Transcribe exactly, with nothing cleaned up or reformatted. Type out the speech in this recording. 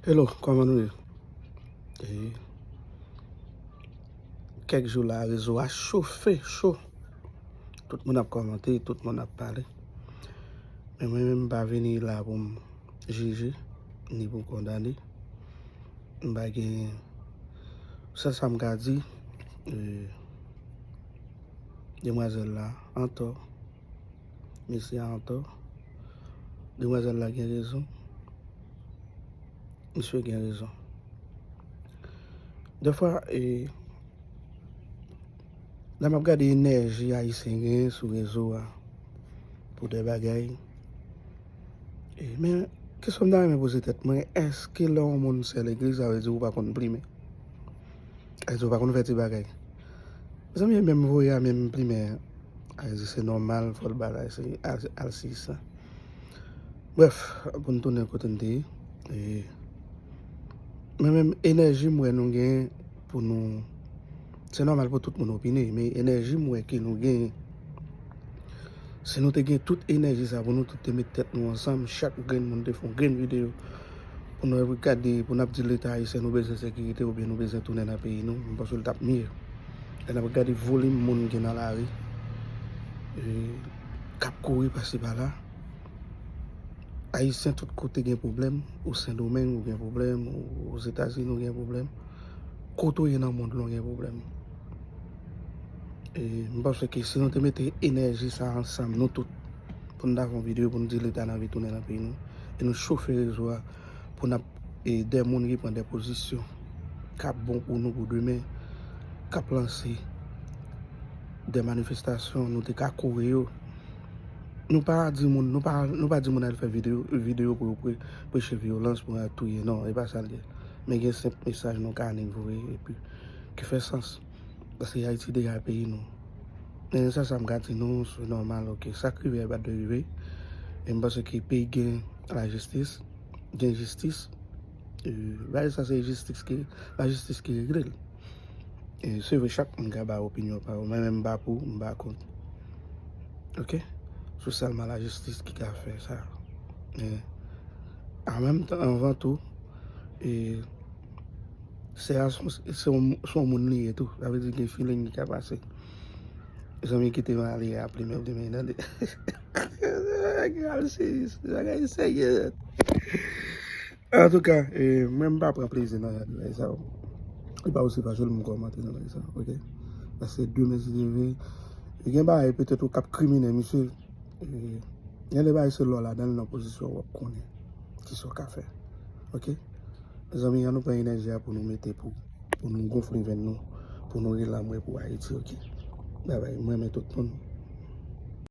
Hello, kòman nou ye? E, kèk jou la, rezo a chofe, cho. Tout moun ap kòmante, tout moun ap pale. Men mwen menm, m pa vini la pou m jije, ni pou m kondane. M pa gen, sèl sa m ka di, e, demwazèl la antò, mesye a antò, demwazèl la gen rezon, mesye gen rezon. Defwa, e, lè m ap gade enèji Ayisyen genyen sou rezo a pou de bagay, e, men kesyon m ta renmen poze tèt mwen, èske lè yon moun sè legliz, sa vle di ou pa konn plimen? Èske ou pa konn fè ti bagay? Mezanmi, menm voye a, menm plimen, a di se nòmal, fò l ba l al, al seyis la. Brèf, pou n tounen kote n te ye. E, men menm enèji m wè nou gen pou nou, se nòmal pou tout moun opine, men enèji m wè ke nou gen, si nou te gen tout enèji sa pou nou tout te met tèt nou ansanm, chak grenn moun te fè yon grenn videyo, pou nou gade, pou n ap di Leta ayisyen nou bezwen sekirite oubyen nou bezwen tounen nan peyi nou, m panse l t ap mye. Lè n ap gade volim moun gen nan lari, e, k ap kouri pase pala, Ayisyen tout kote gen pwoblèm, ou Sendomeng ou gen pwoblèm, ou Ozetazini ou gen pwoblèm, kote w ye nan mond lan ou gen pwoblèm. E, m panse ke si nou te mete enèji sa ansanm, nou tout, pou n ta fè yon videyo, pou n di Leta n anvi tounen nan peyi nou, e nou chofe rezo a, pou n ap, e, de moun ki pran de pozisyon k ap bon pou nou pou demen, k ap lanse de manifestasyon, nou te ka kore yo. Nou pa di moun, nou pa, nou pa di moun al fè videyo, videyo pou yo pre-, preche vyolans, pou yo al touye. Non, e pa sa l ye. Men gen senp mesaj nou ka annik voye, epi ki fè sans. Paske Ayiti deja peyi nou. Men se sa m ka di nou, se nòmal, oke. Sa k rive a pa dwe rive. E m panse ke peyi gen lajistis, gen jistis. E, bagay sa se jistis ki, lajistis ki regle l. E, se vre, chak moun ka bay opinyon pa yo. Mwen menm, m pa pou, m pa kont. Oke? Se sèlman lajistis ki ka fè sa. E, an menm tan, anvan tou, e, se a, se yon, se yon moun li ye tou. Sa vle di gen feeling ki ka pase. Zanmi kite m ale a plimen, plimen, tande. Bagay serye, bagay serye. Antouka, e, mwen m pa pran plezi nan jan de bagay sa yo. E pa osi fasil m kòmante nan bagay sa yo, oke? Paske demen si Dye vle, e gen bagay petèt ou k ap krimine misye, e, gen de bagay se lè w ladan l nan pozisyon w ap konnen kisa w ka fè, oke? Mezanmi, ann nou pran enèji a pou nou mete pou, pou nou gonfle venn nou, pou nou rele anmwe pou Ayiti, oke? Babay, mwen renmen tout moun.